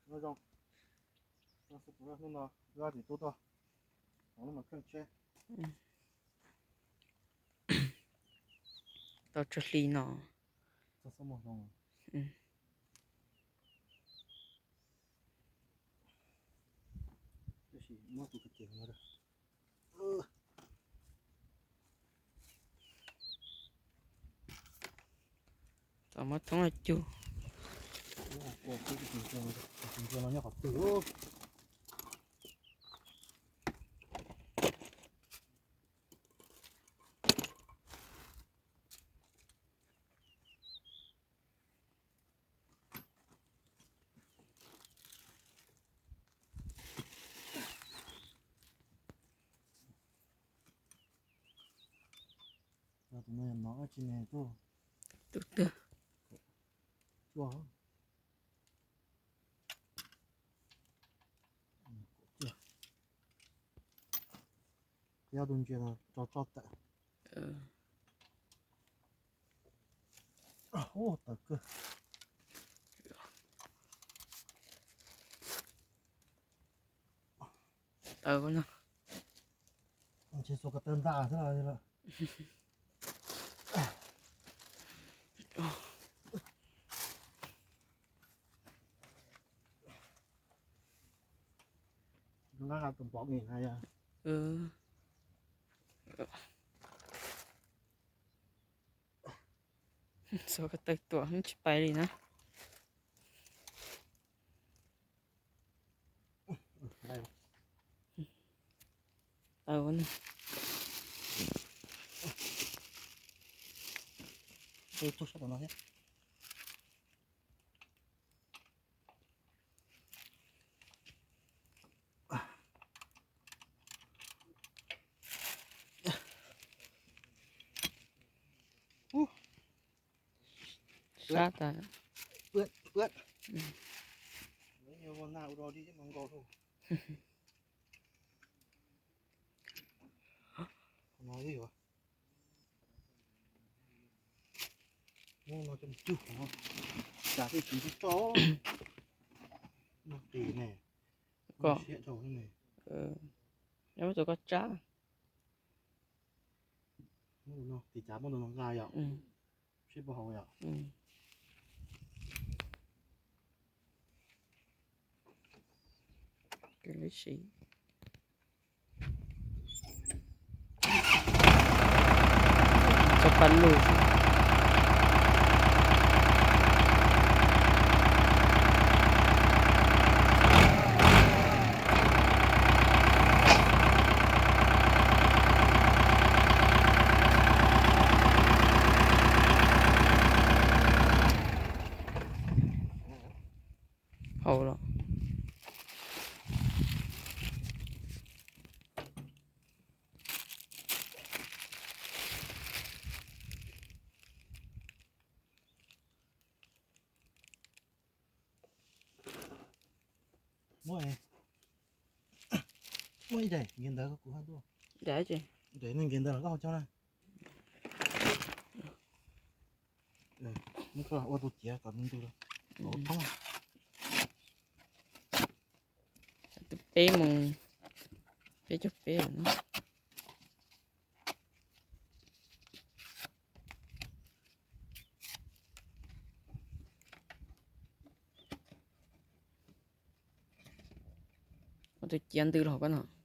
Nó rộng. Nó sẽ có nó, nó ra thì tốt thôi. Nó mà khăn che. Ừm. Tao cho xì nó. Tao sẽ một lòng. Ừm. Cái gì, mua tụi cái tiền nó ra. Ơ. Tao mua thúng là chu. Ủa, ủa, cái gì, cái gì, cái gì, nó nhắc vào tủ. Tụi này nó chỉ này thôi. Tụi tơ. Chua. Chua. Kéo đun chia là cho cho tệ. Ờ. Ô, tao cứ. Tao nó. Chỉ số cái tên ra thế là, thế là. Nó là tụm bọc nghỉ này à. Ừ. Số cái tên tuần nó chỉ bay đi nữa. ເອົານີ້ ເອີ ໂທລະສັບເອົາມາເຮັດ ຊາດຕາຍ ເປື້ອນ ເປື້ອນ ອືມ ເອີ ຫນ້າອຸດອນດີຈັງມັນກໍໂທ ໜ້ອຍດີຫວາ ໂອ້ ໜ້ອຍຈັງຈຸເນາະ ຈາກທີ່ກິນທຸກເຈົ້າ ໜ້ອຍຕີແນ່ ກໍເສຍເຈົ້ານີ້ ເອີ ຍັງບໍ່ຕົວກໍຈ້າ ໂອ້ ເນາະ ຕີຈາບໍ່ໂດນນ້ຳລາຍອ່ະ ອືມ ຊິບໍ່ເອົາແລ້ວ ອືມ ກໍເລີຍຊິ ຈະປັນລູກ. ເຜົາແລ້ວ ໂອ້ຍ ໂອ້ຍ ໄດ້ ເງິນໄດ້ກໍກູຫາຕົວ ໄດ້ຈິ ໄດ້ເງິນໄດ້ແລ້ວກໍເອົາເຈົ້ານະ ເອີ ມັນກໍວ່າຕົວເຈຍກັບມັນດູລະ ອືມ ເອົາເອົາ ເປໂມງ ເປຈະເປເນາະ. ເອົາແຕ່ຈຽນຕື່ນເຮົາກັນເນາະ.